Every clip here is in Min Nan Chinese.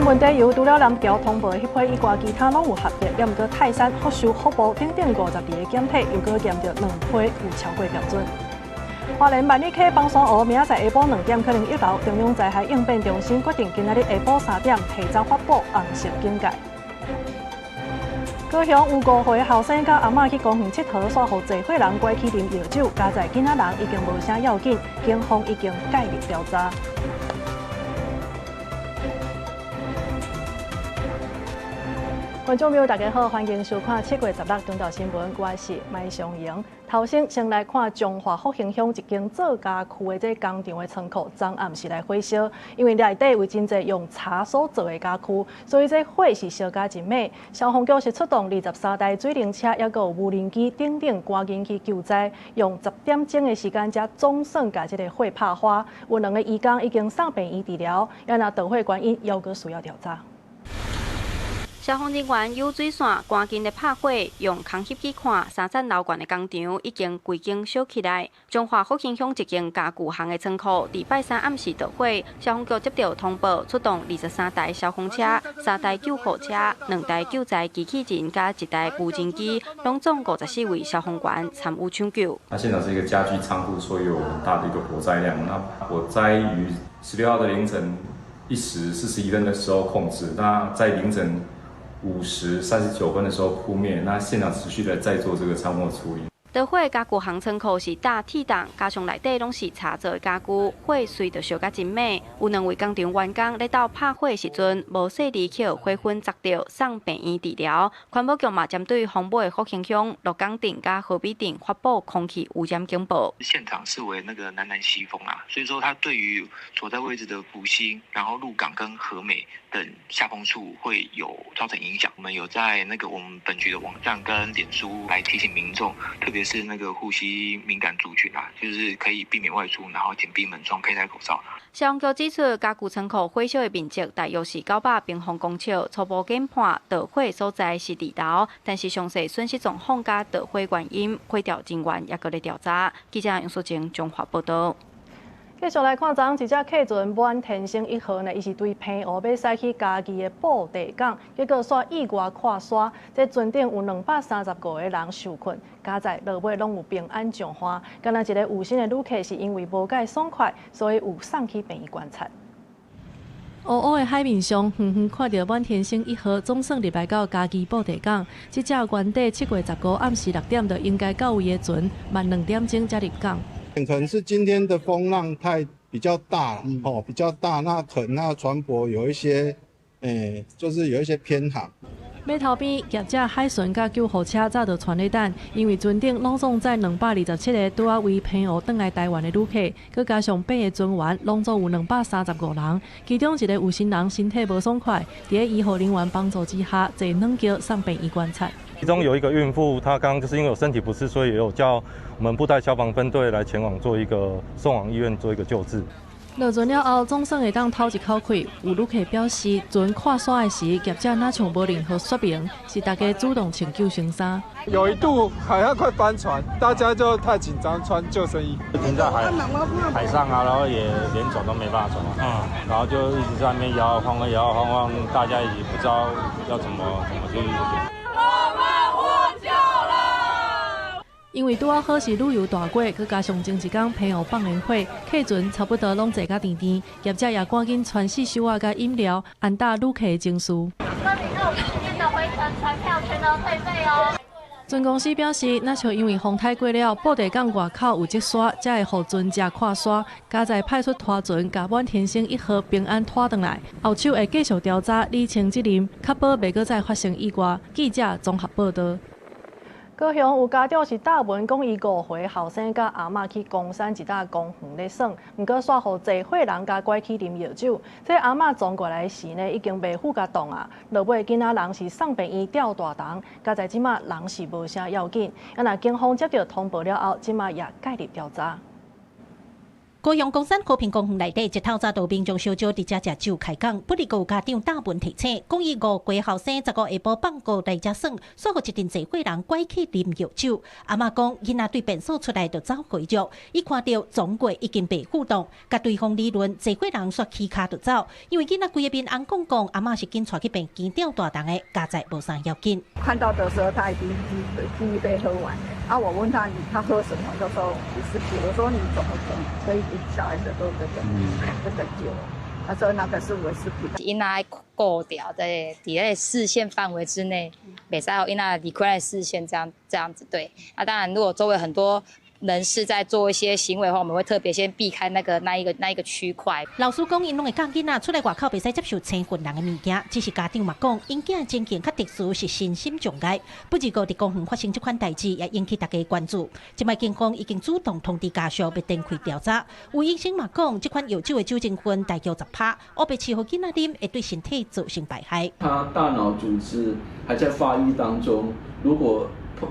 問題由除了南僑通報的彼批以外，其他攏有合格。也毋過泰山、福壽、福部等等52个檢體，又閣驗著兩批有超過標準。花蓮萬里溪崩山湖明仔載下晡2點可能溢流，中央災害應變中心決定今仔日下晡3點提早發布紅色警戒。高雄有5歲後生佮阿嬤去公園𨑨迌，煞予濟歲人拐去啉藥酒，佳哉囡仔人已經無啥要緊，警方已經介入調查。觀眾朋友，大家好，歡迎收看7月16中晝新聞，我是麥尚瑩。頭先先來看彰化福興鄉一間做家具的這工廠的倉庫，昨暗時來火燒，因為內底有真濟用柴所做的家具，所以這火是燒甲真猛。消防局是出動23台水冷車，抑閣有無人機等等，趕緊去救災，用10點鐘的時間才總算共這个火拍花。有兩个移工已經送病院治療，也若導火原因，猶閣需要調查。消防人員有水線趕緊咧拍火，用空翕去看三層樓懸的工廠已經規間燒起來。彰化福興鄉一間家具行的倉庫，佇拜三暗時著火，消防局接到通報，出動23台消防車、3台救護車、2台救災機器人佮1台無人機，攏總54位消防員參與搶救。那現場是一個家具倉庫，所以有很大的一個火災量。那火災於16號的凌晨1時41分的時候控制，那在凌晨5時39分的時候撲滅，那現場持續的在做這個倉庫處理。著火家具行倉庫是搭鐵檔，加上內底攏是柴做的家具，火隨著燒甲真猛。有兩位工廠員工咧鬥拍火時陣，無細膩去予火粉砸著，送病院治療。環保局嘛針對風尾的福興鄉、鹿港鎮佮和美鎮發布空氣污染警報。現場是為那個南南西風啊，所以說它對於所在位置的福興、然後鹿港跟和美等下風處會有造成影響。我們有在那個我們本局的網站跟臉書來提醒民眾，特別是那個呼吸敏感族群啊，就是可以避免外出，然後緊閉門窗，佩戴口罩。消防局指出，家具倉庫火燒的面積大約是900平方公尺，初步研判著火所在是2樓，但是詳細損失狀況佮著火原因，火調人員猶閣咧調查。記者楊淑靜彰化報導。繼續來看，昨昏一隻客船滿天星一號呢，伊是對澎湖欲駛去嘉義的布袋港，結果煞意外跨沙，這船頂有235個人受困，佳哉落尾攏有平安上岸。敢若一个有身的旅客是因為無蓋爽快，所以有送去病院觀察。烏烏的海面上，遠遠看著滿天星一號總算入來到嘉義布袋港。這隻原底7月15暗時6點就應該到位的船，慢2點鐘才入港。可能是今天的風浪太比較大，哦，比較大，那可能那船舶有一些，就是有一些偏航。碼頭邊業者海巡佮救護車早就傳咧等，因為船頂攏總載227個拄仔為澎湖轉來台灣的旅客，閣加上8個船員，攏總有235人。其中一個有身人身體無爽快，佇咧醫護人員幫助之下，坐軟轎送病院觀察。其中有一個孕婦，她剛剛就是因為有身體不適，所以也有叫我們布袋消防分隊來前往做一個送往醫院做一個救治。落船了後，總算會當透一口氣。有旅客表示，船跨沙的時，業者若像無任何說明，是大家主動穿救生衫。有一度好像快翻船，大家就太緊張，穿救生衣。停在海上啊，然後也連走都沒辦法走啊，然後就一直在那邊搖搖晃晃，搖搖晃晃，大家也不知道要怎麼去。我們獲救了！因為拄仔好是旅遊大月，閣加上前一工澎湖放煙火，客船差不多攏坐甲甜甜，業者也趕緊傳四手仔佮飲料，安撫旅客的情緒。各位旅客，今天的回程船票全額退費哦。船公司表示，若像因為風太過了，布袋港外口有積沙，才會予船隻跨沙，佳哉派出拖船，共滿天星一號平安拖轉來。後手會繼續調查，理清責任，確保袂閣再發生意外。記者綜合報導。高雄有家長是膽文講，伊5歲後生佮阿嬤去岡山一搭公園咧耍，毋過煞予濟歲人共拐去啉藥酒。這阿嬤撞過來時呢，已經袂赴共動啊。落尾囡仔人是送病院吊大腸，佳哉這馬人是無啥要緊。啊，若警方接到通報了後，這馬也介入調查。高雄岡山和平公園內底，一透早就民眾小招佇遮食酒開講，不過有家長打門提醒，講伊五歲後生15下晡放孤來遮耍，煞予一陣濟歲人拐去啉藥酒。阿嬤講，囡仔對便所出來就走回著，伊看著總過已經袂互動，共對方理論，濟歲人煞起跤就走，因為囡仔規个面紅講講，阿嬤是緊帶去病院吊大腸的，佳哉無啥要緊。看到的時候，他已經第一杯喝完了。啊，我問他，他喝什麼？他說威士忌。我說你怎麼可能可以給小孩子喝這個酒？他說那個是威士忌。囡仔顧著，在佇咧視線範圍之內，袂使予囡仔離開視線，這樣子對。啊，當然，如果周圍很多人士在做一些行為的話，我們會特別先避開那一個區塊。老師講，𪜶攏會教囡仔出來外口袂使接受生份人的物件，只是家長嘛講，𪜶囝情形較特殊，是身心障礙。不過佇公園發生這款代誌，也引起大家關注。這擺警方已經主動通知家屬，欲展開調查。有醫生嘛講，這款藥酒的酒精分大約10趴，烏白飼予囡仔啉，會對身體造成敗害。他大腦組織還在發育當中，如果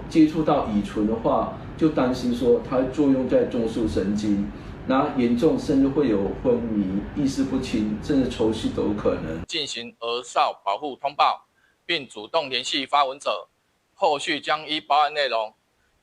接觸到乙醇的話，就擔心說它作用在中樞神經，那嚴重甚至會有昏迷、意識不清，甚至抽搐都有可能。進行兒少保護通報，並主動聯繫發文者，後續將依報案內容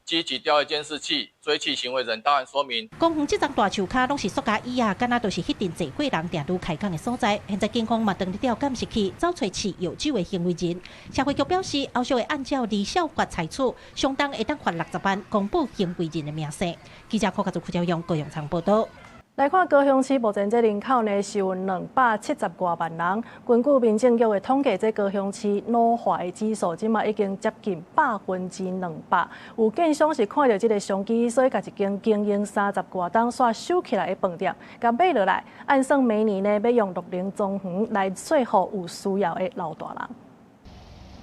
積極調閱監視器，追緝行為人到案說明。公園這層大樹跤攏是塑膠椅仔，敢若都是彼陣濟歲人定都開講的所在。現在警方嘛當咧調監視器，找揣飼藥酒的行為人。社會局表示，後續會按照兒少法採取，相當會當罰60萬，公布行為人的明細。記者柯家祖、柯朝陽高雄場報道。來看高雄市目前這人口呢是有270外萬人。根據民政局的統計，這高雄市老化的指數這馬已經接近200%。有建商是看著這个商機，所以共一間經營30外冬煞收起來的飯店，共買落來，按算明年呢欲用樂齡莊園來說服有需要的老大人。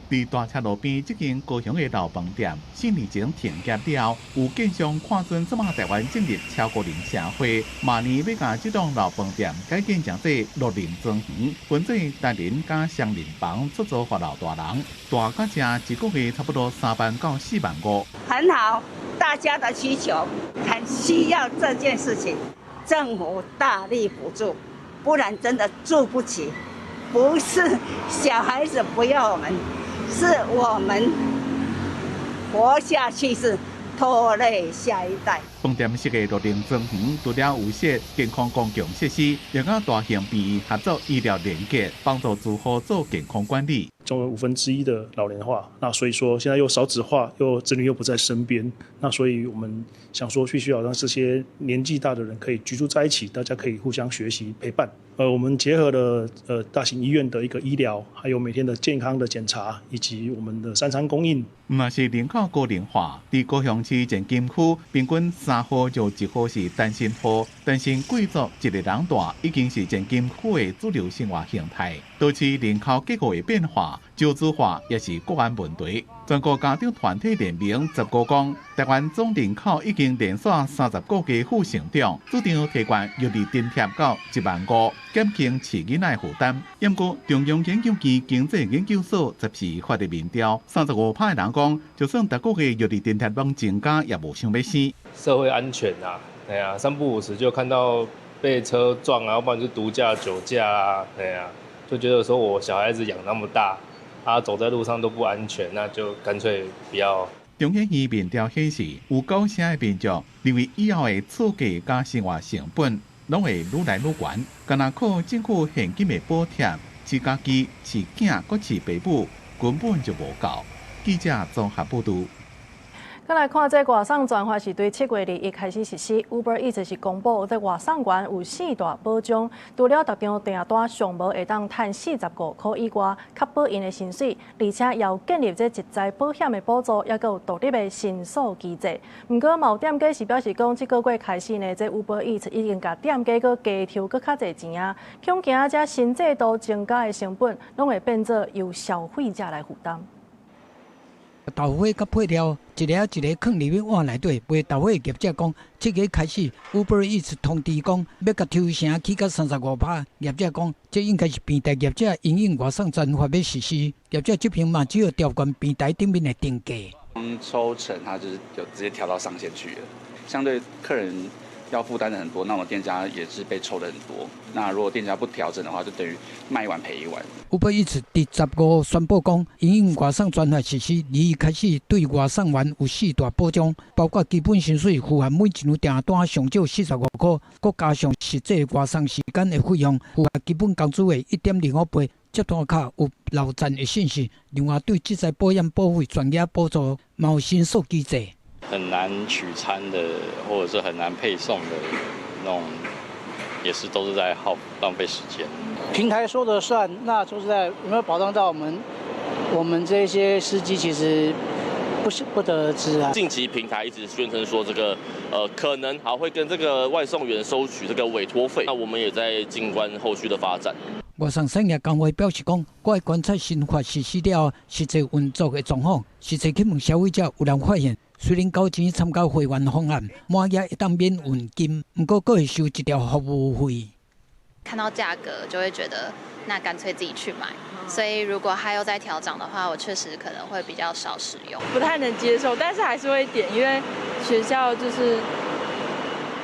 佇大赤路邊這間高雄的老飯店，4年前停業了，有建商看準這馬台灣進入超高齡社會，明年欲共這棟老飯店改建成做樂齡莊園，分做單人佮雙人房出租予老大人，大甲正一個月差不多3萬到4萬5。很好，大家的需求很需要這件事情，政府大力補助，不然真的住不起。不是小孩子不要我們。是我們活下去是拖累下一代。飯店式的樂齡莊園，除了有設健康公共設施，也佮大型病院合作醫療連結，幫助住戶做健康管理。總有1/5的老齡化，那所以說現在又少子化，又子女又不在身邊，那所以我們想說必須要讓這些年紀大的人可以居住在一起，大家可以互相學習陪伴。我們結合了大型醫院的一個醫療，還有每天的健康的檢查，以及我們的三餐供應。毋但是人口高齡化，佇高雄市前金區平均3戶就1戶是單身戶，單身貴族一个人蹛已經是前金區的主流生活形態。都市人口結構的變化，少子化也是國安問題。全國家長團體聯盟10號講，台灣總人口已經連續30個月負成長，主張提懸育兒津貼到1萬5，減輕飼囡仔負擔。毋過中央研究院經濟研究所10時發的民調，35%的人講，就算逐個月育兒津貼攏增加，也無想欲生。社會安全啊，對啊，三不五時就看到被車撞啊，要不然就毒駕、酒駕啊，對啊，就覺得說我小孩子養那麼大。啊，走在路上都不安全，那就乾脆不要。中研院民調顯示，有9成的民眾認為以後的厝價佮生活成本攏會愈來愈懸，干焦靠政府現金的補貼，飼家己、飼囝、閣飼爸母，根本就無夠。記者綜合報導。閣來看這外送專法是對7月21開始實施，Uber Eats 是公布這外送員有四大保障，除了逐張訂單上無會當趁45箍以外，確保𪜶的薪水，而且要建立這職災保險的補助，抑閣有獨立的申訴機制。毋過，嘛有店家是表示講，這個月開始呢，這 Uber Eats 已經共店家閣加抽閣較濟錢啊，恐驚這新制度增加的成本，攏會變做由消費者來負擔。豆花佮配料，一个一个囥入去碗內底。賣豆花的業者講，這個開始，Uber Eats 通知講欲共抽成起到35%。業者講，這應該是平台業者因應外送專法欲實施，業者這邊嘛只有調懸平台頂面的定價。抽成，它就是有直接調到上限去了。相對客人要負擔的很多，那麼店家也是被抽的很多。那如果店家不調整的話，就等於賣一碗賠一碗。 Uber Eats 佇15宣布講，因應外送專法實施，2日開始對外送員有四大保障，包括基本薪水符合每一張訂單上少45塊，閣加上實際外送時間的費用，符合基本工資的1.05倍。接單卡有漏站的信息，另外對職災保險保費全額補助，嘛有申訴機制。很難取餐的，或者是很難配送的那種，也是都是在耗浪費時間。平台說的算，那說實在有沒有保障到我們？我們這些司機其實不是不得而知啊。近期平台一直宣稱說，這個可能還會跟這個外送員收取這個委託費，那我們也在靜觀後續的發展。外送產業工會表示講，閣會觀察新法實施了後實際運作的狀況，實際去問消費者，有人發現，雖然交錢參加會員方案，滿額會當免運金，毋過閣會收一條服務費。看到價格就會覺得，那乾脆自己去買。所以如果它又再調漲的話，我確實可能會比較少使用。不太能接受，但是還是會點，因為學校就是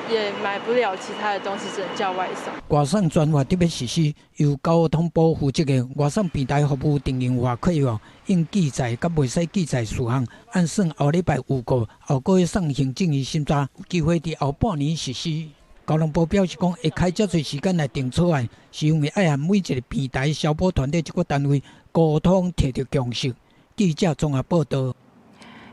也買不了其他的東西，只能叫外送。外送專法得欲實施，由交通部負責的外送平台服務定型化契約，應記載佮袂使記載事項，按算後禮拜預告，後閣會送行政院審查，有機會佇後半年實施。交通部表示講，會開遮濟時間來定草案，是因為愛和每一個平台消保團體這個單位溝通，提著共識。記者綜合報道。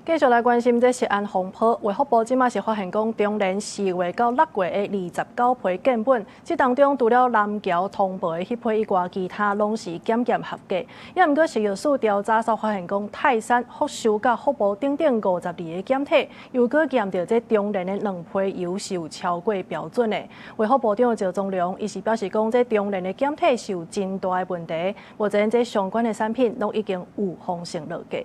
繼續來關心這食安風波，衛福部這馬是發現講，中聯4月到6月的29批檢品，這當中除了南僑通報的彼批以外，其他攏是檢驗合格。也毋過食藥署調查煞發現講，泰山、福壽佮福報等等52个檢體，又閣驗著這中聯的兩批油是有超過標準的。衛福部長趙宗良伊是表示講，這中聯的檢體是有真大的問題，目前這相關的產品攏已經預防性落架。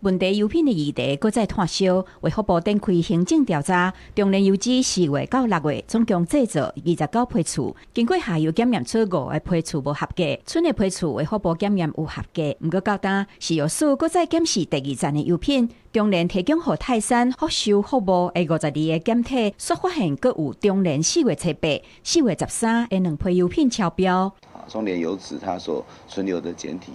問題油品的議題閣再炭燒，衛福部展開行政調查。中聯油脂4月到6月總共製造29批次，經過下游檢驗出五个批次無合格，賰的批次衛福部檢驗有合格。毋過到今食藥署閣再檢視第二層的油品，中聯提供予泰山、福壽、福報的52个檢體，煞發現閣有中聯4月初8、4月13的兩批油品超標。中聯油脂它所存留的檢體，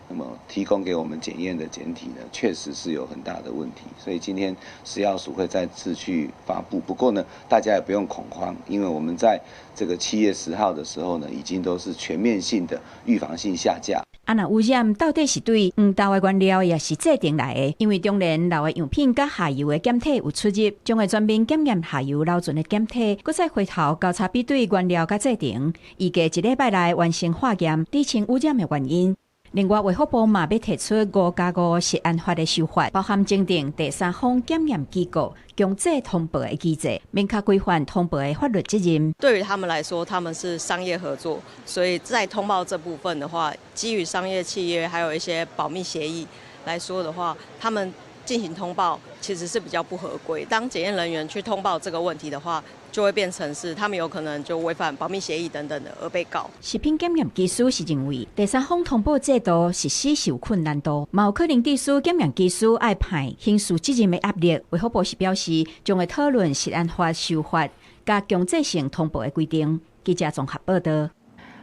那麼提供給我們檢驗的檢體呢，確實是有很大的問題，所以今天食藥署會再次去發布。不過呢，大家也不用恐慌，因為我們在這個7月10號的時候呢，已經都是全面性的預防性下架。啊，若污染到底是對黃豆的原料，抑是製程來的？因為中聯留的樣品佮下游的檢體有出入，將會全面檢驗下游留存的檢體，閣再回頭交叉比對原料佮製程，預計一禮拜內完成化驗，釐清污染的原因。另外，衛福部嘛欲提出5+5食安法的修法，包含增訂第三方檢驗機構強制通報的機制，明確規範通報的法律責任。對於他們來說，他們是商業合作，所以在通報這部分的話，基於商業契約還有一些保密協議來說的話，他們進行通報其實是比較不合規。當檢驗人員去通報這個問題的話，就會變成是他們有可能就違反保密協議等等的而被告。食品檢驗技師是認為，第三方通報制度實施是有困難度，嘛有可能致使檢驗技師愛派刑事責任的壓力。衛福部是表示，將會討論食安法修法佮強制性通報的規定。記者綜合報道。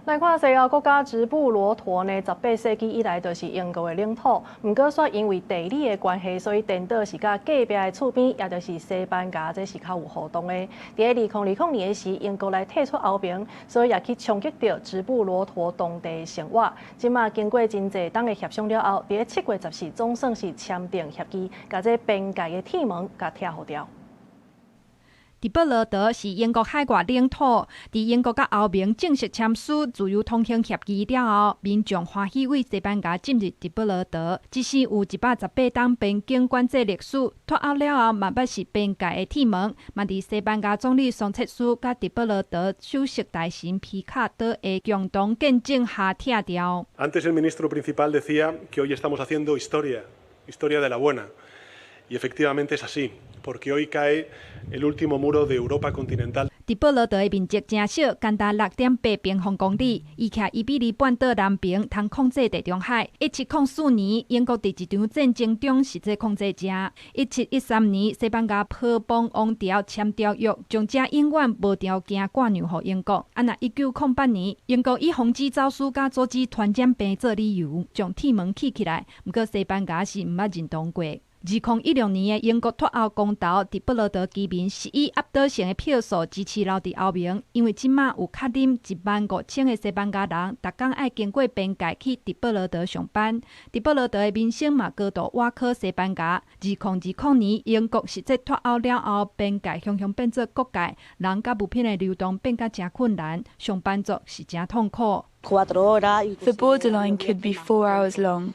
來看西歐國家直布羅陀呢，18世紀以來就是英國的領土。毋過，煞因為地理的關係，所以顛倒是佮隔壁的厝邊，也就是西班牙，這是較有互動的。佇2020年的時，英國來退出歐盟，所以也去衝擊著直布羅陀當地的生活。這馬經過真濟冬的協商了後，佇7月14總算是簽訂協議，共這邊界的鐵門共拆予掉。直布羅陀是英國海外領土，佇英國佮歐盟正式簽署自由通行協議了後，民眾歡喜對西班牙進入直布羅陀，只是有118冬邊境管制歷史，脫歐了後嘛捌是邊界的鐵門，嘛佇西班牙總理桑切斯佮直布羅陀首席大臣皮卡多的共同見證下拆掉。 Antes el ministro principal decía que hoy estamos haciendo historia, historia de la buena, y efectivamente es así, porque hoy cae el último muro de Europa continental. 直布羅陀的面積誠小，干焦6.8平方公里，伊徛伊比利半島南爿，通控制地中海。1704年，英國佇一場戰爭中實際控制遮。1713年，西班牙波旁王朝簽條約，將遮永遠無條件割讓予英國。啊，若1908年，英國以防止走私佮阻止傳染病做理由，將鐵門閉起來。毋過西班牙是毋捌認同過。2016年的英國脫歐公投，直布羅陀居民是以壓倒性的票數支持留佇歐盟，因為這馬有較啉1萬5千个西班牙人，逐工愛經過邊界去直布羅陀上班。直布羅陀的民生嘛高度倚靠西班牙。2020年英國實際脫歐了後，邊界雄雄變做國界，人佮物品的流動變甲誠困難，上班族是誠痛苦。 The borderline could be 4 hours long,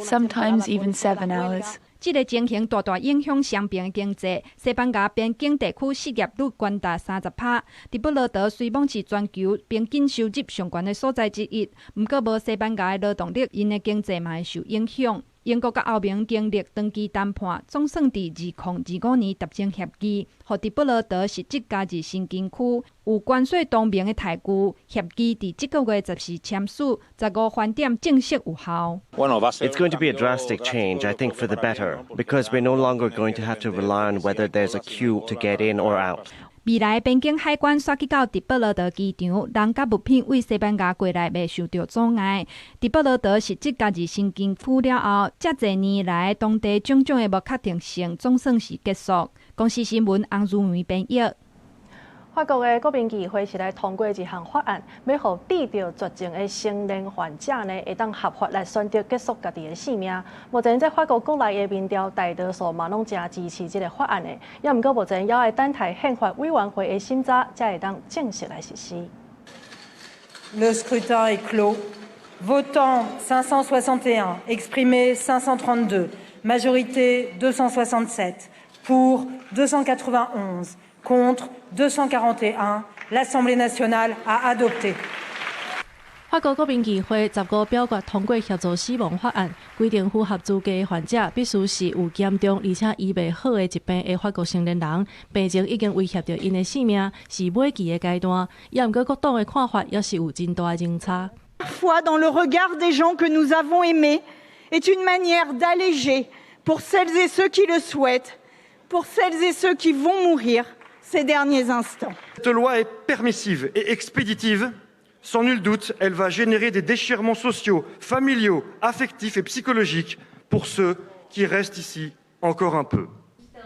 sometimes even 7 hours. 這个情形大大影響雙邊的經濟。西班牙邊境地區失業率懸達30%。直布羅陀雖罔是全球平均收入上懸的所在之一，毋過無西班牙的勞動力，𪜶的經濟嘛會受影響。英國佮歐盟經歷長期談判，總算佇2025年達成協議，予直布羅陀實質加入申根區，有關稅同盟的待遇。協議佇這个月14簽署，15翻點正式有效。 It's going to be a drastic change, I think, for the better, because we're no longer going to have to rely on whether there's a queue to get in or out. 未來邊境海關煞去到直布羅陀機場，人佮物品對西班牙過來袂受著阻礙。直布羅陀實質加入申根區了後，遮濟年來當地種種的無確定性總算是結束。公視新聞洪如梅編譯。法國的國民議會是來通過一項法案，欲予得著絕症的成年患者呢，會當合法來選擇結束家己的性命。目前在法國國內的民調大多數嘛攏誠支持這个法案的，也毋過目前猶愛等待憲法委員會的審查，才會當正式來實施。 Le scrutin est clos. Votants 561, exprimés 532, majorité 267, pour 291, contre 241. L'Assemblée nationale a adopté. 法國國民議會15表決通過協助死亡法案，規定符合資格的患者必須是有嚴重而且醫袂好的疾病的法國成年人，病情已經威脅著𪜶的性命，是尾期的階段。也毋過各黨的看法猶是有真大的落差。 Foi dans le regard des gens que nous avons aimés est une manière d'alléger pour celles et ceux qui le souhaitent, pour celles et ceux qui vont mourir ces derniers instants. Cette loi est permissive et expéditive. Sans nul doute, elle va générer des déchirements sociaux, familiaux, affectifs et psychologiques pour ceux qui restent ici encore un peu.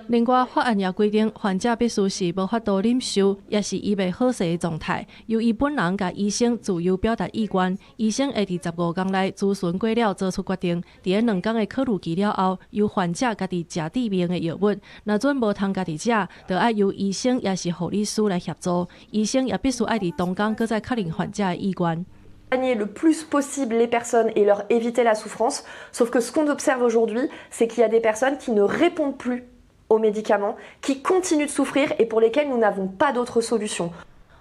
另外，法案也規定，患者必須是無法度忍受，抑是醫袂好勢的狀態，由伊本人佮醫生自由表達意願。醫生會佇15工內諮詢過了，做出決定。佇咧2工的考慮期了後，由患者家己食致命的藥物。若準無通家己食，就愛由醫生抑是護理師來協助。醫生也必須愛佇當工閣再確認患者的意願。 Le plus possible les personnes et leur éviter la souffrance. Sauf que ce qu'on observe aujourd'hui, c'est qu'il y a des personnes qui ne répondent plus aux médicaments, qui continuent de souffrir et pour lesquelles nous n'avons pas d'autre solution.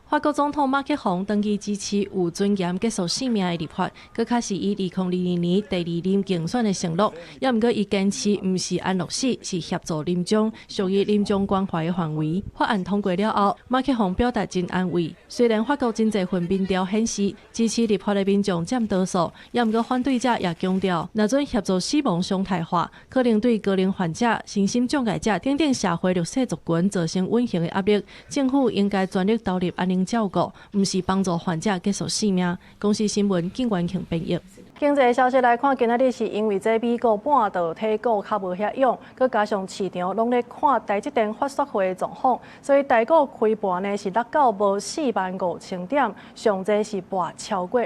法國總統馬克宏長期支持有尊嚴結束性命的立法，閣較是伊2022年第二任競選的承諾。也毋過伊堅持毋是安樂死，是協助臨終，屬於臨終關懷的範圍。法案通過了後，馬克宏表達真安慰。雖然法國真濟份民調顯示支持立法的民眾佔多數，也毋過反對者也強調，若準協助死亡常態化，可能對高齡患者、身心障礙者等等社會弱勢族群造成隱形的壓力。政府應該全力投入安寧照顧，毋是幫助患者結束性命。公視新聞景元慶編譯。經濟消息來看，今仔日是因為這美國半導體股較無遐勇，閣加上市場攏咧看台積電法說會的狀況，所以台股開盤呢是落到無4萬5千點，上濟是跋超過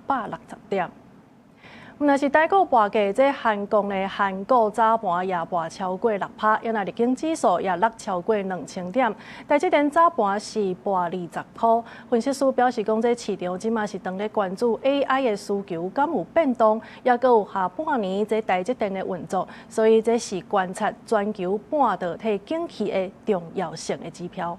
660點。毋但是台股跋低，這韓國的韓股早盤也跋超過6%，抑若日經指數也落超過2000點。台積電早盤是跋20箍。分析師表示講，這市場這馬是當咧關注 AI 的需求敢有變動，抑閣有下半年這台積電的運作，所以這是觀察全球半導體景氣的重要性的指標。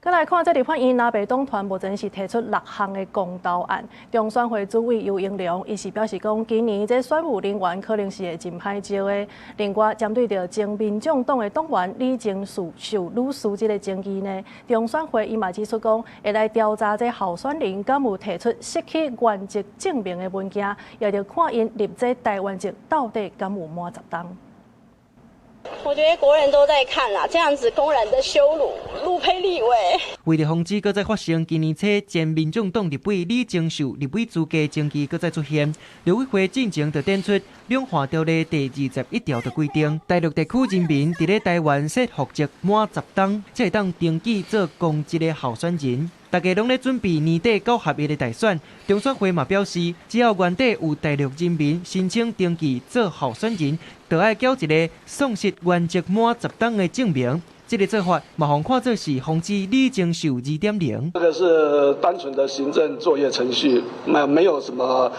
閣來看，這立法院藍白黨團目前是提出六項的公投案，中選會主委游盈隆伊是表示講，今年這選務人員可能是會真歹招的。另外，針對著前民眾黨的黨員李正樹受女士這个爭議呢，中選會伊嘛指出講，會來調查這候選人敢有提出失去原籍證明的文件，也著看𪜶入這台灣籍到底敢有滿十冬。我覺得國人都在看啦，這樣子公然的羞辱陸配立委。為著防止閣再發生今年初前民眾黨立委李鍾秀立委資格爭議閣再出現，陸委會進前就點出兩岸條例第21條的規定，大陸地區人民佇咧台灣設戶籍滿十冬，才會當登記做公職的候選人。大家攏咧準備年底九合一的大選，中選會嘛表示，只要原底有大陸人民申請登記做候選人，就愛繳一个喪失原籍滿十冬的證明。這个做法嘛，予看做是防止李鍾秀2.0。這個是單純的行政作業程序，沒有什麼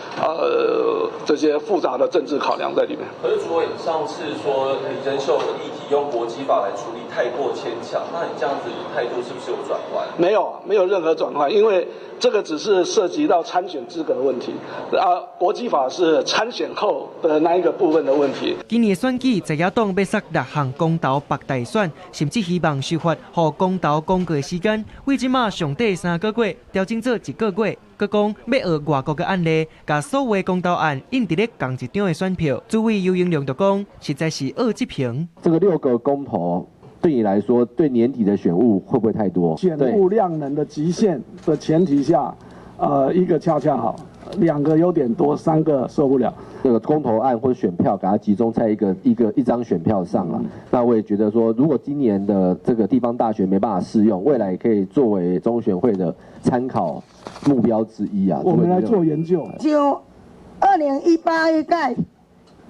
這些複雜的政治考量在裡面。可是主委，你上次說李鍾秀的議題用國籍法來處理太過牽強，那你這樣子態度是不是有轉換？沒有，沒有任何轉換，因為這個只是涉及到參選資格問題，啊，國籍法是參選後的那一個部分的問題。今年選舉，在野黨欲殺六項公投縛大選，甚至希望修法，予公投公告的時間，為這馬上短3個月調整做一個月。閣講欲學外國的案例，共所有公投案印佇咧仝一張的選票。主委游盈隆就講，實在是惡質評。這個六個公投對你來說，對年底的選務會不會太多？選務量能的極限的前提下，一個恰恰好，兩個有點多，三個受不了。這個公投案或者選票，給它集中在一張選票上了。那我也覺得說，如果今年的這個地方大選沒辦法適用，未來也可以作為中選會的參考目標之一啊。我們來做研究。像2018屆，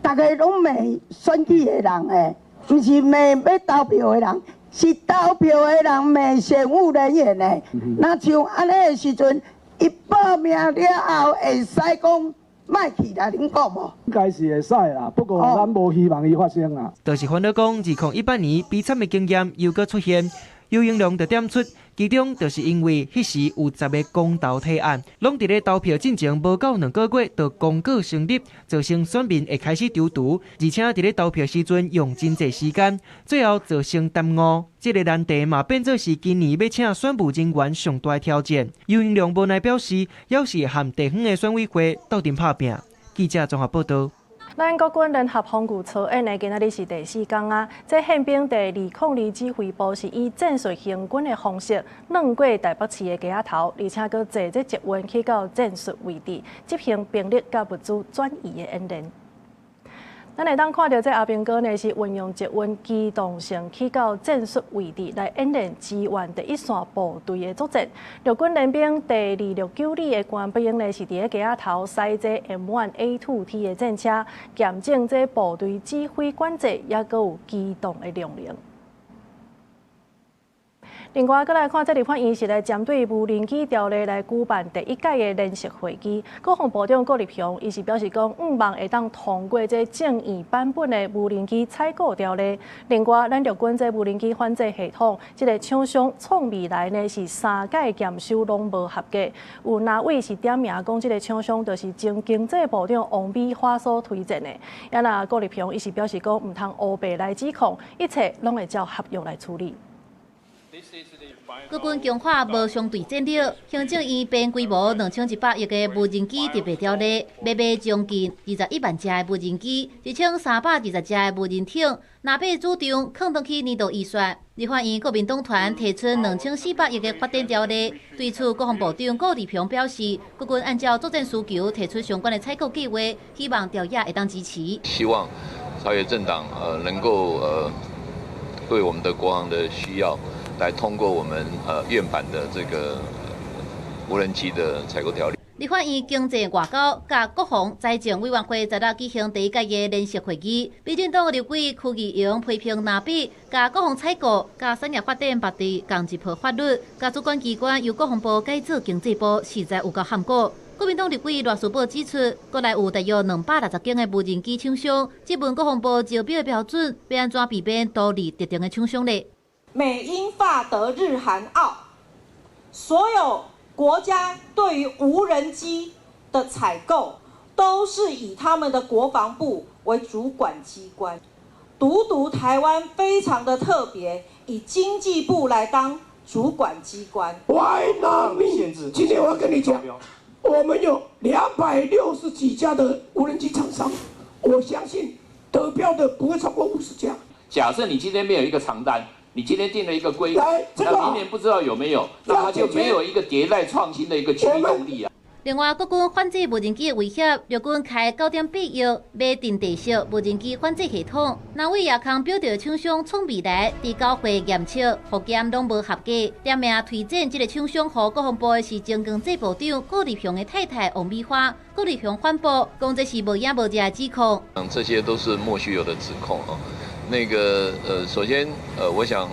大家攏罵選舉的人誒，毋是罵欲投票的人，是投票的人罵選務人員的。若像按呢的時陣，伊報名了後會使講莫去啦，恁講無？應該是會使啦，不過咱無希望伊發生啦。就是煩惱講，2018年悲慘的經驗又閣出現，游盈隆就點出，其中就是因為彼時有10个公投提案，攏佇咧投票進前無夠2個月就公告成立，造成選民會開始躊躇，而且佇咧投票時陣用真濟時間，最後造成耽誤。這个難題嘛變做是今年欲請選務人員上大挑戰。游盈隆無奈表示，猶是和地方的選委會鬥陣拍拚。記者綜合報導。咱國軍聯合防禦操演呢，今仔日是第四工啊。這憲兵第202指揮部是以戰術行軍的方式，鑽過台北市的街仔頭，而且閣坐這捷運去到戰術位置，執行兵力佮物資轉移的演練。咱會當看著這阿兵哥呢，是運用捷運機動性去到戰術位置來演練支援第一線部隊的作戰。陸軍聯兵第269旅的官兵呢，是佇咧街仔頭駛這 M1A2T 的戰車，驗證這部隊指揮管制，抑閣有機動的量能。另外，閣來看，這立法院是來針對無人機條例來舉辦第一屆的聯席會議。國防部長郭立雄伊是表示講，向望會當通過這正義版本的無人機採購條例。另外，咱陸軍這無人機反制系統，這个廠商創未來呢是三屆驗收攏無合格。有藍委是點名講，這个廠商就是前經濟部長王美花所推薦的。啊若郭立雄伊是表示講，毋通烏白來指控，一切攏會照合約來處理。國軍強化無相對戰力，行政院編規模2100億的無人機特別條例，欲買將近21萬隻的無人機，1320隻的無人艇，藍白主張囥轉去年度預算。立法院國民黨團提出2400億的發展條例，對此國防部長顧立雄表示，國軍按照作戰需求提出相關的採購計劃，希望朝野會當支持。希望朝野政黨能夠對我們的國防的需要，來通過我們院版的這個無人機的採購條例。立法院經濟外交佮國防財政委員會昨日舉行第一屆的聯席會議，民進黨立委柯議員批評藍白共國防採購、佮產業發展縛佇仝一套法律，共主管機關由國防部改做經濟部，實在有夠譀古。國民黨立委賴士葆指出，國內有大約260間的無人機廠商，質問國防部招標的標準，欲按怎避免獨立特定的廠商咧？美英法德日韓澳所有國家對於無人機的採購，都是以他們的國防部為主管機關，獨獨台灣非常的特別，以經濟部來當主管機關。 Why not me？今天我要跟你講，我們有260幾家的無人機廠商，我相信得標的不會超過50家。假設你今天沒有一個長單，你今天定了一個規，那明年不知道有沒有，那它就沒有一個迭代創新的一個驅動力啊。另外，國軍反制無人機的威脅，陸軍開9.8億買陣地式無人機反制系統。南偉亞康表示，廠商創未來佇交會驗測、複檢攏無合格，點名推薦這个廠商予國防部的是前經濟部長顧立雄的太太王美花。顧立雄反駁，講這是無影無跡的指控。嗯，這些都是莫須有的指控啊。那個首先我想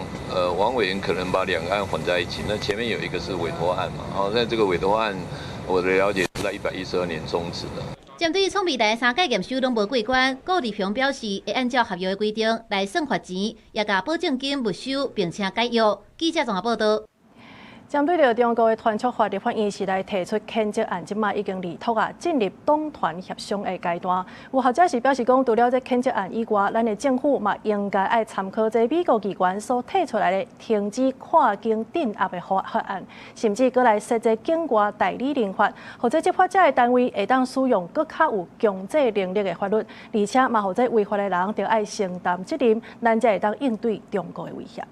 王委員可能把兩個案混在一起。那前面有一個是委託案嘛，好，那這個委託案，我的了解是在112年終止的。針對創未來三屆驗收攏無過關，顧立雄表示會按照合約的規定來算罰錢，也共保證金沒收，並且解約。記者綜合報道。針對著中國的團促法，立法院是來提出譴責案，這馬已經離脫啊，進入黨團協商的階段。有學者是表示講，除了這譴責案以外，咱的政府嘛應該愛參考這美國議員所提出來的停止跨境鎮壓的法案，甚至閣來設置境外代理人法，予這執法者的單位會當使用閣較有強制能力的法律，而且嘛，予這違法的人著愛承擔責任，咱才會當應對中國的威脅。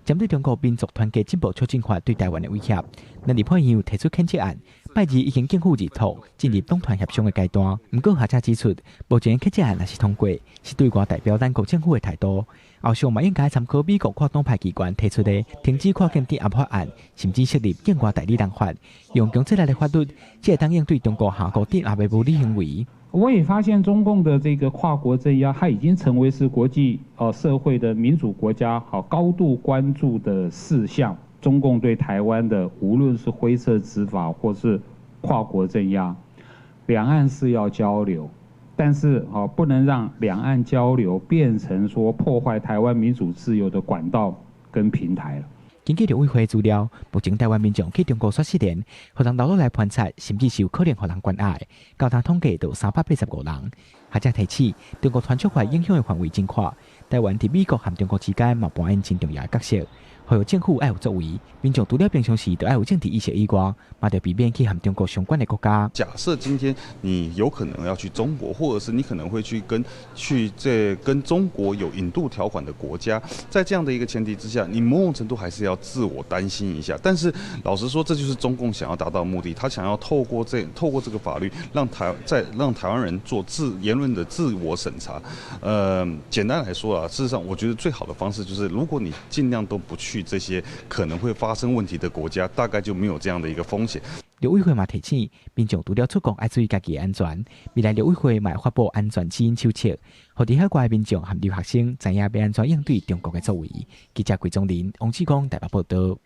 針對中國民族團結進步促進法對台灣的威脅，咱立法院有提出譴責案，拜二已經政府入托進入黨團協商的階段。毋過學者指出，目前譴責案若是通過，是對外代表咱國政府的態度。後續嘛應該參考美國跨黨派機關提出的停止跨境鎮壓法案，甚至設立境外代理人法，用強制力的法律，才會當應對中國跨國鎮壓的無理行為。我也發現中共的這個跨國鎮壓，它已經成為是國際社會的民主國家好高度關注的事項。中共對台灣的無論是灰色執法或是跨國鎮壓，兩岸是要交流，但是不能讓兩岸交流變成說破壞台灣民主自由的管道跟平台了。根據陸委會資料，目前台灣民眾去中國刷失聯，予人留落來盤查，甚至是有可能予人關押。到今統計著385人。學者提醒，中國團促法影響的範圍真闊，台灣佇美國和中國之間嘛扮演真重要的角色。呼籲政府愛有作為，民眾除了平常時著愛有政治意識以外，嘛著避免去和中國相關的國家。假設今天你有可能要去中國，或者是你可能會去跟去這跟中國有引渡條款的國家，在這樣的一個前提之下，你某種程度還是要自我擔心一下。但是老實說，這就是中共想要達到的目的，他想要透過這個法律，讓台灣人做自言論的自我審查。簡單來說啊，事實上，我覺得最好的方式就是，如果你盡量都不去這些可能會發生問題的國家，大概就沒有這樣的一個風險。陸委會嘛提醒民眾除了出國愛注意家己的安全，未來陸委會嘛會發布安全指引手冊，予佇海外的民眾和留學生知影欲按怎應對中國的作為。記者桂宗林、王志剛台北報道。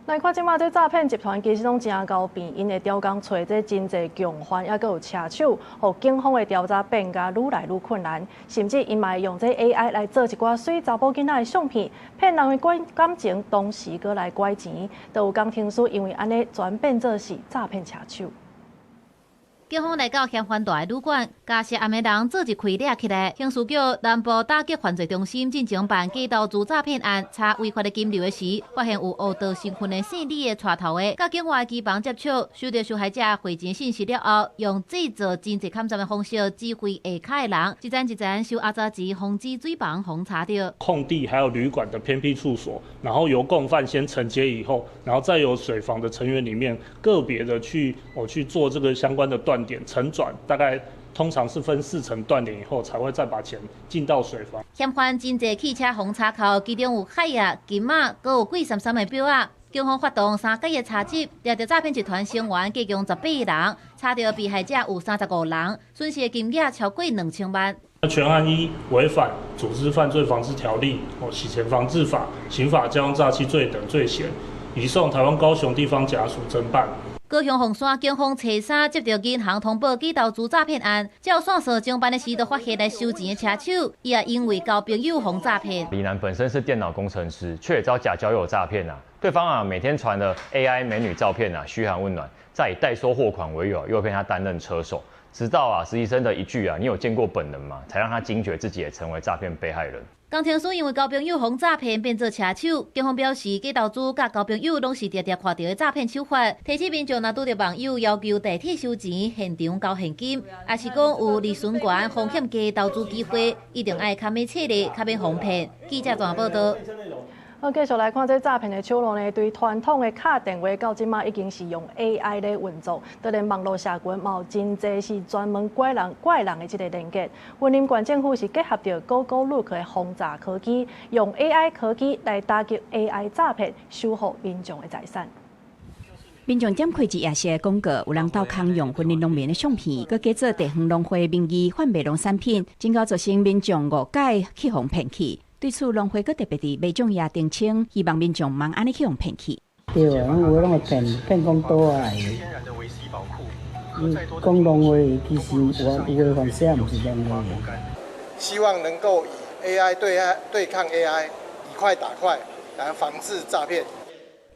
來看這馬這詐騙集團其實攏誠𠢕變，𪜶會刁工揣這真濟共犯，猶閣有車手，予警方的調查變甲愈來愈困難，甚至𪜶嘛會用這 AI 來做一寡媠查某囡仔的相片，騙人的感情，同時閣來拐錢，都有工程師因為按呢轉變做是詐騙車手。警方來到嫌犯蹛的旅館，共涉案的人做一開掠起來。刑事局南部打擊犯罪中心進前辦假投資詐騙案，查違法的金流的時，發現有烏道身份的姓李的帶頭的，佮境外機房接觸，收著受害者匯錢信息了後，用製造真濟坎站的方式指揮下跤的人，一層一層收阿雜錢，防止水房予查著。空地還有旅館的偏僻處所，然後由共犯先承接以後，然後再由水房的成員裡面個別的去做這個相關的斷點承轉，大概通常是分四層斷點以後，才會再把錢進到水房。嫌犯真濟汽車予查扣，其中有海啊、金仔，閣有貴參參的錶仔。警方發動三個月查緝，掠著詐騙集團成員共18人，查著被害者有35人，損失的金額超過2000萬。全案依違反組織犯罪防治條例、洗錢防治法、刑法交通詐欺罪等罪嫌，移送台灣高雄地方檢察署偵辦。高雄鳳山警方初三接著銀行通報假投資詐騙案，照線索偵辦的時，就發現來收錢的車手，伊也因為交朋友予詐騙。李楠本身是電腦工程師，卻也遭假交友詐騙啊！對方啊每天傳了 AI 美女照片啊，噓寒問暖，再以代收貨款為由誘騙他擔任車手，直到啊實習生的一句啊，你有見過本人嗎？才讓他驚覺自己也成為詐騙被害人。工程師因為交朋友予詐騙變做車手，警方表示假投資佮交朋友攏是常常看著的詐騙手法，提醒民眾若拄著網友要求代替收錢、現場交現金，抑是講有利潤懸、風險低投資機會，一定愛較密切的，較免予騙。記者綜合報導。好，繼續來看這詐騙的手段呢，對傳統的敲電話到這馬已經是用 AI 咧運作，當然網路社群嘛有真濟是專門拐人拐人的這个連結。雲林縣政府是結合著 Gogolook 的防詐科技，用 AI 科技來打擊 AI 詐騙，守護民眾的財產。民眾點開一頁式的廣告，有人鬥空用雲林農民的相片，閣假做地方農會名義販賣農產品，真𠢕造成民眾誤解去予騙去。對此，農會閣特別佇賣種頁澄清，希望民眾毋通按呢去予騙去。對啊，有的攏會騙，騙講倒來的。講農會其實有有的犯啥毋是農會。希望能夠以 AI 對抗 AI，以快打快，來防治詐騙。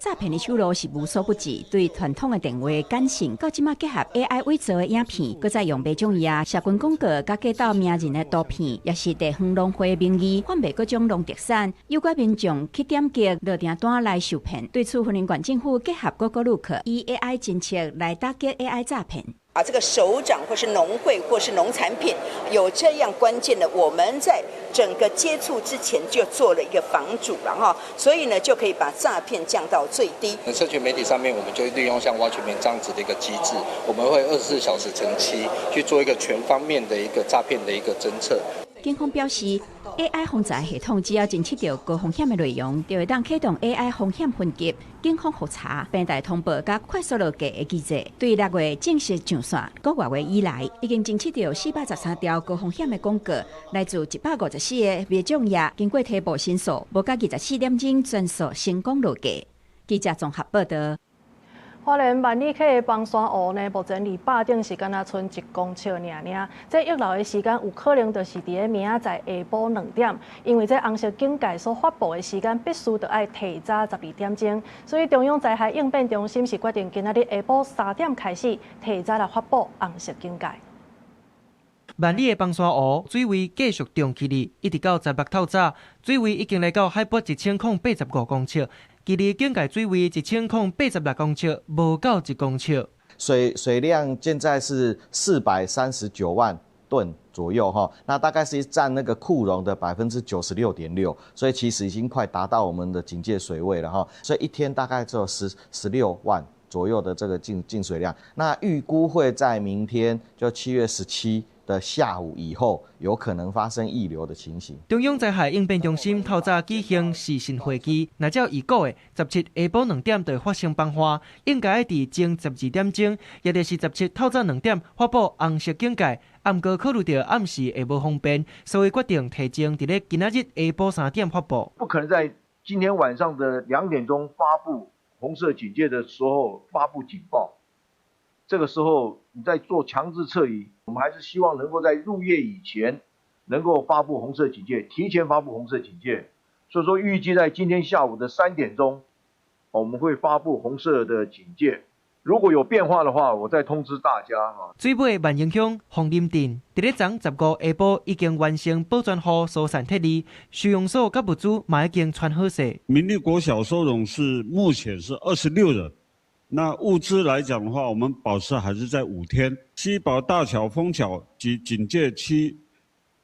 詐騙的手路是無所不至，對傳統的電話簡訊，到這馬結合 AI 偽造的影片，閣再用賣種頁社群廣告，佮假鬥名人的圖片，抑是地方農會名義販賣各種農特產，誘拐民眾去點擊落訂單來受騙。對此，雲林縣政府結合 Gogolook，以 AI 偵測來打擊 AI 詐騙。啊，這個首長或是農會或是農產品有這樣關鍵的，我們在整個接觸之前就做了一個防阻了哈，所以呢就可以把詐騙降到最低。社群媒體上面，我們就利用像 Watchman 這樣子的一個機制，我們會24小時乘7去做一個全方面的一個詐騙的一個偵測。警方表示，AI 防詐系統只要偵測著高風險的內容，就會當啟動 AI 風險分級、警方複查、平台通報佮快速落架的機制。對6月正式上線，5個月以來，已經偵測著413條高風險的廣告，來自154个賣種頁，經過提報申訴，無到24點鐘全數成功落架。記者綜合報導。花蓮萬里溪的崩山湖呢，目前離壩頂是敢若賰1公尺爾爾，這溢流的時間有可能就是佇咧明仔載下晡2點，因為這紅色警戒所發布的時間必須著愛提早12點鐘，所以中央災害應變中心是決定今仔日下晡3點開始提早來發布紅色警戒。萬里的崩山湖水位繼續漲起來，一直到16透早，水位已經來到海拔1085公尺。距離警戒水位1086公尺，無夠1公尺。水量現在是439萬噸左右哈，那大概是佔那個庫容的96.6%，所以其實已經快達到我們的警戒水位了哈。所以一天大概只有16萬左右的這個進水量，那預估會在明天就7月17的下午以後，有可能發生溢流的情形。中央災害應變中心透早舉行視訊會議，若照預估的17下晡2點就會發生崩岸，應該佇前12點鐘，也就是17透早2點發布紅色警戒。毋過考慮著暗時會無方便，所以決定提前佇咧今仔日下晡3點發布。不可能在今天晚上的2點鐘發布紅色警戒的時候發布警報。這個時候你在做強制撤離，我們還是希望能夠在入夜以前能夠發布紅色警戒，提前發布紅色警戒。所以說預計在今天下午的3點鐘，我們會發布紅色的警戒。如果有變化的話，我再通知大家哈。水尾萬榮鄉鳳林鎮，佇咧昨15下晡已經完成保全戶疏散撤離，收容所佮物資嘛已經傳好勢。明利國小收容是目前是26人。那物資來講的話，我們保持還是在5天。西寶大橋封橋及警戒區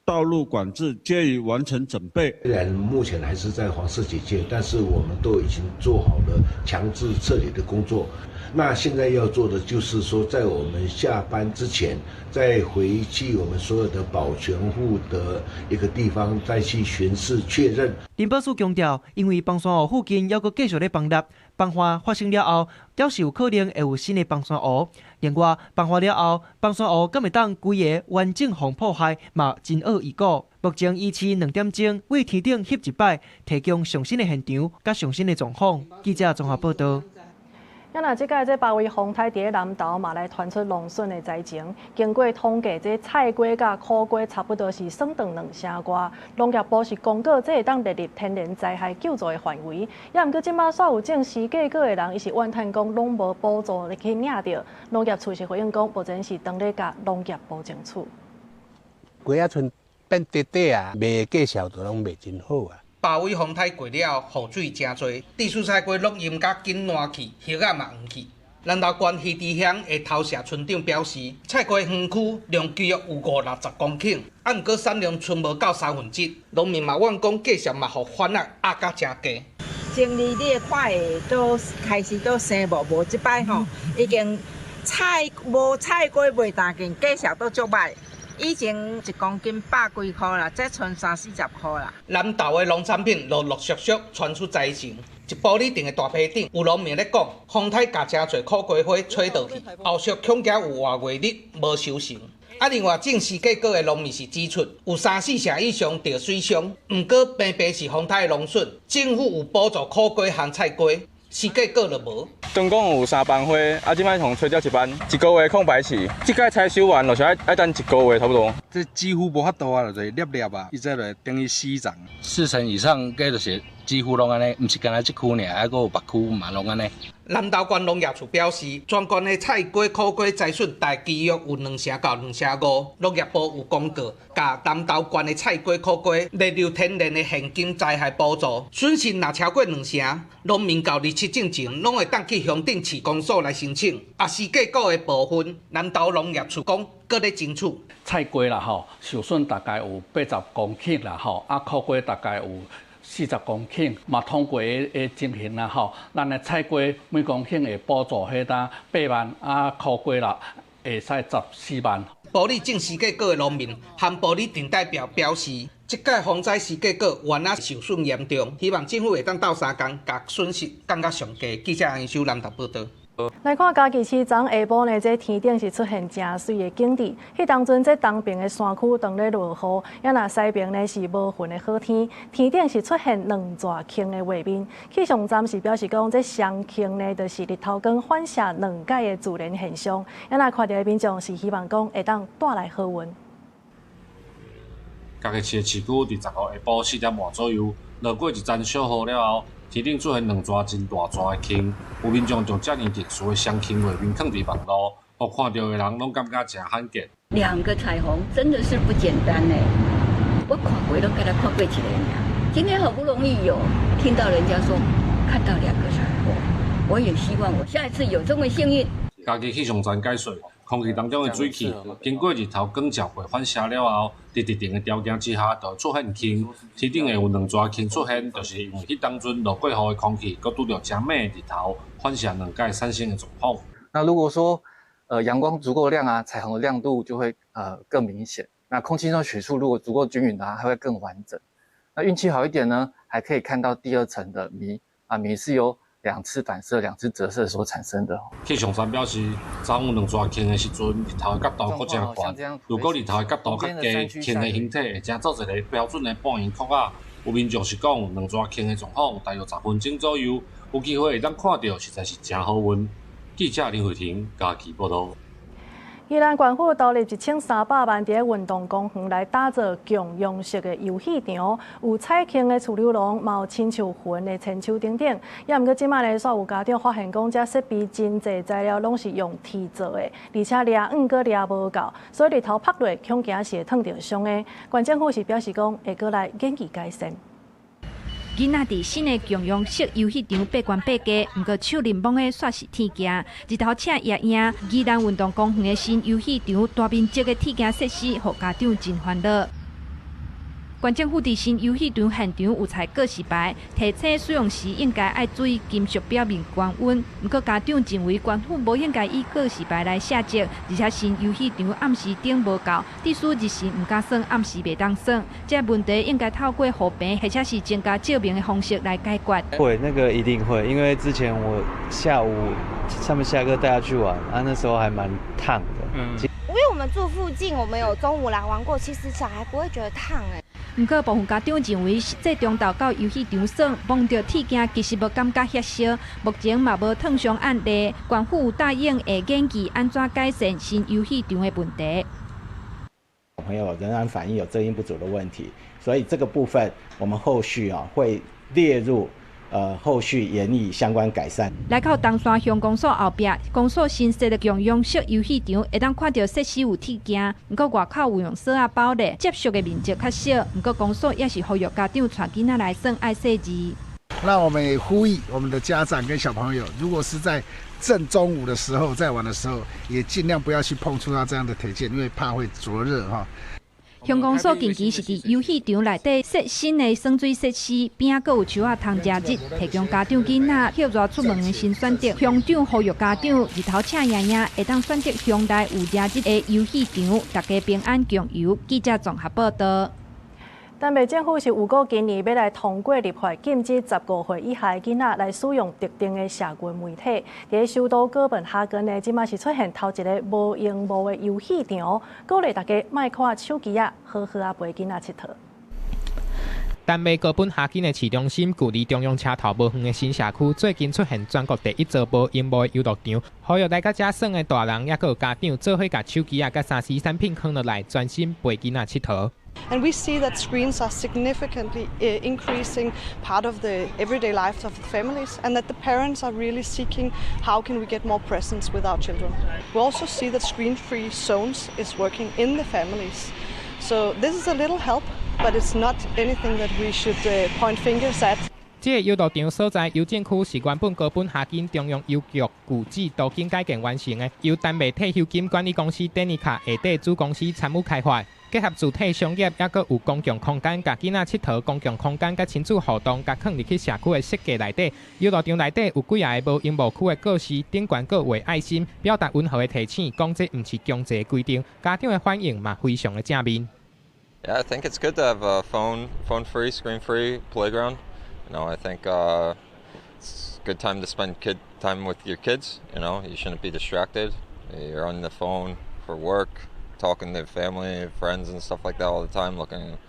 道路管制皆已完成準備。雖然目前還是在黃色警戒，但是我們都已經做好了強制撤離的工作。那現在要做的就是說，在我們下班之前，再回去我們所有的保全戶的一個地方，再去巡視確認。林寶樹強調，因為崩山湖附近猶閣繼續咧崩礫，崩岸發生了後，表示有可能會有新的崩山湖。另外，崩岸了後，崩山湖敢會當規个完整予破壞，嘛真僫預估。目前維持2點鐘對天頂翕一擺，提供上新的現場佮上新的狀況。記者綜合報導。啊，若這擺這八維風颱佇南投嘛來傳出農損的災情，經過統計，這菜瓜佮苦瓜差不多是損斷兩成外。農業部是公告，這會當列入天然災害救助的範圍。也毋過這馬煞有種時結果的人，伊是怨嘆講攏無補助來去領著。農業處是回應講，目前是當咧共農業部爭取。瓜仔賰變短短啊，賣的價數就攏賣真好啊。八尾風颱過了後，雨水誠濟，地蔬菜瓜攏淹甲緊爛去，葉仔嘛黃去。南投縣魚池鄉的頭社村長表示，菜瓜園區量約有五六十公頃，啊，毋過產量賰無夠三分之一，農民嘛怨講價數嘛予番仔壓甲誠低。前年你會看會都開始都生無無，這擺吼已經菜無菜瓜賣當勁，價數都足歹。以前一公斤百幾箍啦，這賰三四十箍啦。南投的農產品陸陸續續傳出災情，一埔里鎮的大坪頂有農民咧講，風颱共誠濟苦瓜花吹倒去，後續恐驚有外月日無收成。啊，另外種時結果的農民是指出，有三四成以上著水傷，毋過平平是風颱的農損，政府有補助苦瓜和菜瓜。時結果就無。總共有三班花，啊，這擺從吹掉一班，一個月空白期，這擺採收完，就是愛等一個月差不多。這幾乎無法度啊，就是粒粒啊，伊這就等於死長。四成以上，計就是幾乎攏按呢，毋是干焦這區爾，還閣有別區嘛攏按呢。南投縣農業處表示，全縣的菜瓜、苦瓜災損大概約有兩成到兩成五。農業部有公告，共南投縣的菜瓜、苦瓜列入天然的現金災害補助，損失若超過兩成，農民到27進前攏會當去鄉鎮市公所來申請。啊，時結果的部分，南投農業處講，閣咧爭取。菜瓜啦吼，受損大概有80公頃啦吼，啊，苦瓜大概有40公頃，嘛通過的情形啦吼，咱的菜瓜每公頃會補助彼呾8萬，啊苦瓜啦會使14萬。埔里種時結果的農民和埔里鎮代表表示，這擺風災時結果原仔受損嚴重，希望政府會當鬥相共，共損失降甲上低。記者楊秀南投報導。來看嘉義市昨下晡呢，這天頂是出現誠媠的景致。彼當陣，這東爿的山區當咧落雨，也若西爿呢是無雲的好天。天頂是出現兩逝星的畫面。氣象站是表示講，這雙星呢，就是日頭光反射兩擺的自然現象。也若看著的民眾是希望講會當帶來好運。嘉義市的市區佇15下晡4點外左右，落過一陣小雨了後，天頂出現兩逝真大逝的星，有民眾將遮爾特殊的雙星畫面囥佇網路，予看著的人攏感覺誠罕見。兩個彩虹真的是不簡單呢，我看過攏敢若看過一個爾，今天好不容易有聽到人家說看到兩個彩虹，我也希望我下一次有這麼幸運。嘉義氣象站解說，空氣當中的水汽經過日頭光照過反射了後，佇特定的條件之下，就會出現星。天頂會有兩逝星出現，就是因為彼當陣落過雨的空氣，閣拄著誠猛的日頭，反射兩擺產生的狀況。那如果說，陽光足夠亮啊，彩虹的亮度就會更明顯。那空氣中水柱如果足夠均勻的話，它會更完整。那運氣好一點呢，還可以看到第二層的謎啊，謎是由兩次反射、兩次折射所產生的。氣象站表示，昨有兩逝星的時陣，日頭的角度閣誠懸。如果日頭的角度較低，星的形體會成做一个標準的半圓殼仔。有民眾是講，兩逝星的狀況大約10分鐘左右，有機會會當看著，實在是誠好運。記者林慧婷嘉義報導。宜蘭縣府投入1300萬，佇運動公園來打造共融式的遊戲場，有彩虹的趨溜廊，嘛有親像雲的千秋等等。也毋過這擺呢，煞有家長發現講，這設備真濟材料攏是用鐵做的，而且掠軟閣掠無夠，所以日頭曝落，恐驚是會燙著傷的。縣政府是表示講，會閣來研究改善。囡仔佇新的共融式遊戲場爬懸爬低，毋過手檸檬的煞是鐵鏡，日頭赤炎炎。宜蘭運動公園的新遊戲場大面積的鐵鏡設施，予家長真煩惱。縣政府佇新遊戲場現場有採告示牌，提醒使用時應該愛注意金屬表面高溫。毋過家長認為縣府無應該以告示牌來卸責，而且新遊戲場暗時燈無夠，致使日時毋敢耍，暗時袂當耍。這個問題應該透過護棚或者是增加照明的方式來解決。會，那個一定會，因為之前我下午他們下課帶他去玩，啊，那時候還蠻燙的。因為我們住附近，我們有中午來玩過，其實小孩不會覺得燙哎。毋過部分家長認為，這中晝到遊戲場耍，摸著鐵鏡其實無感覺遐燒，目前嘛無燙傷案例。縣府有答應會研究按怎改善新遊戲場的問題。小朋友仍然反映有遮陰不足的問題，所以這個部分我們後續啊會列入後續研議相關改善。來到東山鄉公所後壁，公所新設的共用式遊戲場，會當看著設施有鐵鏡，毋過外口有用索仔包咧，接觸的面積較小。毋過公所也是呼籲家長帶囡仔來耍愛細膩。那我們也呼籲我們的家長跟小朋友，如果是在正中午的時候在玩的時候，也盡量不要去碰觸到這樣的鐵件，因為怕會灼熱哈。鄉公所近期是佇遊戲場內底設新的耍水設施，邊仔閣有樹仔通遮日，提供家長囡仔歇熱出門的新選擇。鄉長呼籲家長日頭赤炎炎，會當選擇鄉內有遮日的遊戲場，大家平安共遊。記者綜合報導。丹麥政府是預告今年欲來通過立法，禁止15歲以下的囡仔來使用特定的社群媒體。佇咧首都哥本哈根呢，這馬是出現頭一个無螢幕的遊戲場，鼓勵大家莫看手機仔，好好仔陪囡仔𨑨迌。丹麥哥本哈根的市中心，距離中央車頭無遠的新社區，最近出現全國第一座無螢幕的遊樂場，呼籲來到遮耍的大人，抑閣有家長，做伙共手機仔佮3C產品囥落來，專心陪囡仔𨑨迌。 And we see that screens are significantly increasing part of the everyday lives of the families, and that the parents are really seeking how can we get more presence with our children. We also see that screen-free zones is working in the families. So this is a little help, but it's not anything that we should point fingers at. 這个遊樂場所在郵政區是原本哥本哈根中央郵局舊址都更改建完成的，由丹麥退休金管理公司丹尼卡下底子公司參與開發，結合主體商業，抑閣有公共空間，共囡仔𨑨迌公共空間佮親子互動，共囥入去社區的設計內底。遊樂場內底有幾仔个無螢幕區的告示，頂懸閣畫愛心，表達溫和的提醒，講這毋是強制規定，家長的反應嘛非常的正面。 Yeah, I think it's good to have a phone-free, screen-free playground. I think it's a good time to spend kid time with your kids. You shouldn't be distracted. You're on the phone for work, talking to family, friends, and stuff like that all the time, looking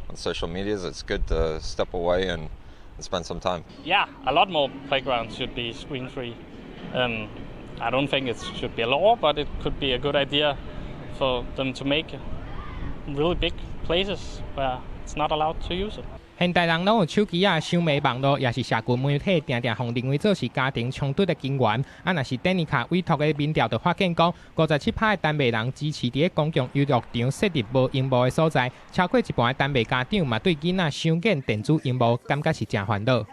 on social medias. It's good to step away and spend some time. Yeah, a lot more playgrounds should be screen-free. I don't think it should be a law, but it could be a good idea for them to make really big places where it's not allowed to use it. 現代人攏有手機仔，傷迷網路，抑是社群媒體，定定予認為做是家庭衝突的根源。啊，若是丹尼卡委託的民調就發現講，57%的丹麥人支持佇咧公共遊樂場設立無螢幕的所在，超過一半的丹麥家長嘛對囡仔傷眼電子螢幕感覺是誠煩惱。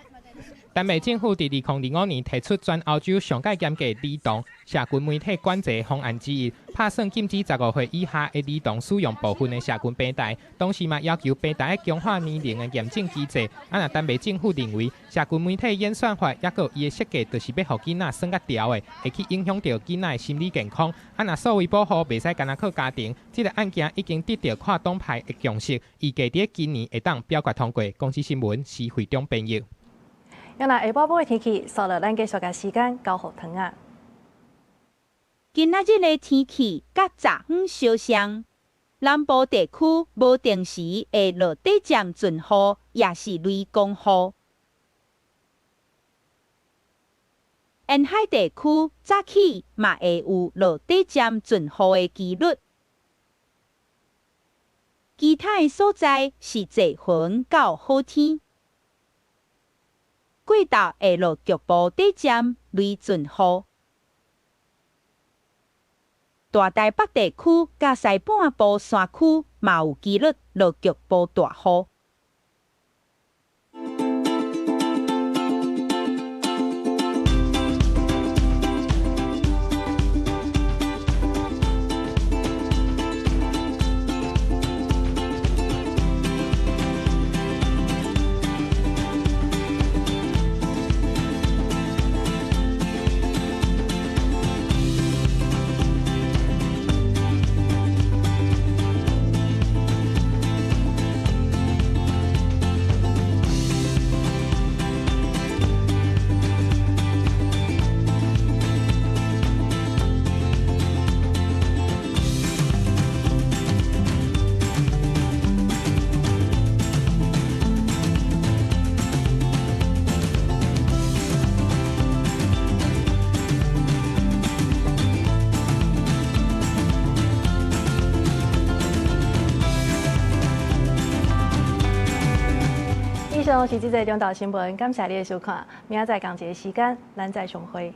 丹麥政府佇2025年提出全歐洲上蓋嚴格兒童社群媒體管制方案之一，拍算禁止15歲以下的兒童使用部分的社群平台，同時嘛要求平台強化年齡的驗證機制。啊，若丹麥政府認為社群媒體演算法抑閣有伊的設計，就是欲予囡仔耍較牢的，會去影響著囡仔的心理健康。啊，若數位保護袂使干焦靠家庭，這个案件已經得著跨黨派的共識，預計佇今年會當表決通過。公視新聞施惠中編譯。今仔下晡晡的天氣，煞落咱繼續共時間交予唐仔。今仔日的天氣佮昨昏相像，南部地區無定時會落短暫陣雨，抑是雷公雨。沿海地區早起嘛會有落短暫陣雨的機率。其他的所在是濟雲到好天。過晝會落局部短暫雷陣雨，大台北地區佮西半部山區嘛有機率落局部大雨。上是這節中晝新聞，感謝你的收看，明仔載仝一个時間，咱再相會。